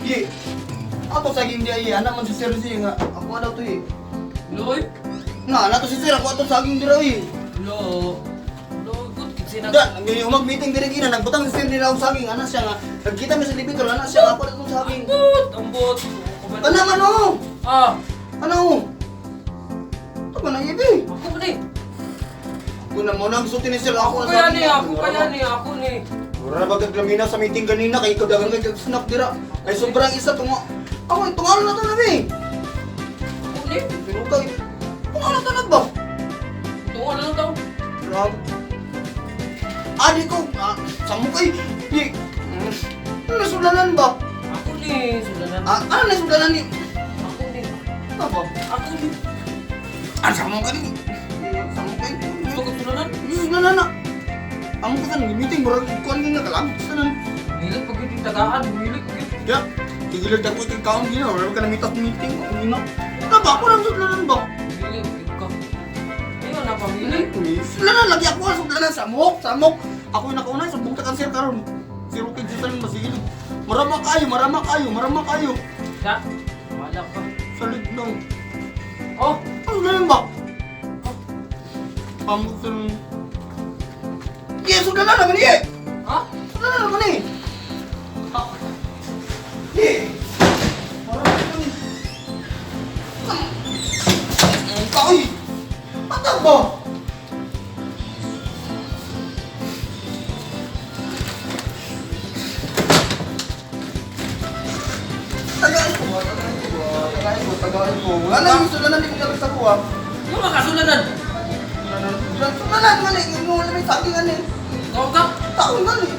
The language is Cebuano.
Ye. Ako saging di ay anak man si Sir si nga. Ako daw to eh. Loy. Nga anak to si Sir, ako ato saging dira eh. Lo. Lo, good kid sina. Da, ang umag meeting diri gina nagbutang si Sir nila og saging anak siya nga. Nagkita mi sa elevator anak siya nga ako daw tong saging. Ambot, ambot. Kanang ano? Ah, Ano? Ito ba nang ibi? ako ba ni? Ako na mo nang sulti ni Sir ako Ako na kaya saging. ni, ako kaya ni, ako ni. Wala na bagag lamina sa meeting ganina kay ikaw dagan kay snack dira. Ay sobrang isa tungo. Ako tungalo na to nabi. Ako ni. Pero kay tungalo to na ba? Tungo na lang daw. Grabe. Adi ko, ah, sa mukha eh. Di, ano nasulanan ba? Ako ni, sulanan. Ah, ano nasulanan ni? Ako ni. Ano ba? Ako ni. Ah, sa mukha ni. Sa mukha eh. Gusto ko sulanan. Sulanan na. Ang mukha sa meeting, murag kuan nga kalag. Sanan. Milik pag yung tagaan, milik pag Ya, tigilan ako kay kaon gina, wala ka na meet up meeting, ako gina. Ano ba? Ako nang sulanan ba? Milik, ka. Ayun, napamilik. Sulanan lagi ako ang sulanan sa mok, sa mok. Ako yung nakauna sa bungta kanser karon. Zero kay sa masigil. Marama kayo, marama kayo, marama kayo. Da, wala ka. Salig lang. Oh, Ano ganun ba? Pamuk sa... Yeah, sudah na naman eh! ha? Sudah na naman eh! Ah, Yeah! Parang ito eh. Ang eh! Patag ba? Tagaan ko ba? Tagaan ko ba? Tagaan ko, tagaan ko. Wala na yung sulanan, hindi ko dapat sa kuha. Yung mga kasulanan. Sulanan man eh! Yung wala may saging ano eh. Tawag ka? Taon man eh.